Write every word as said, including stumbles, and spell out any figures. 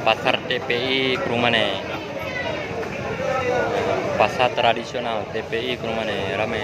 Pasar T P I Krueng Mané. Pasar tradisional T P I Krueng Mané, ramé.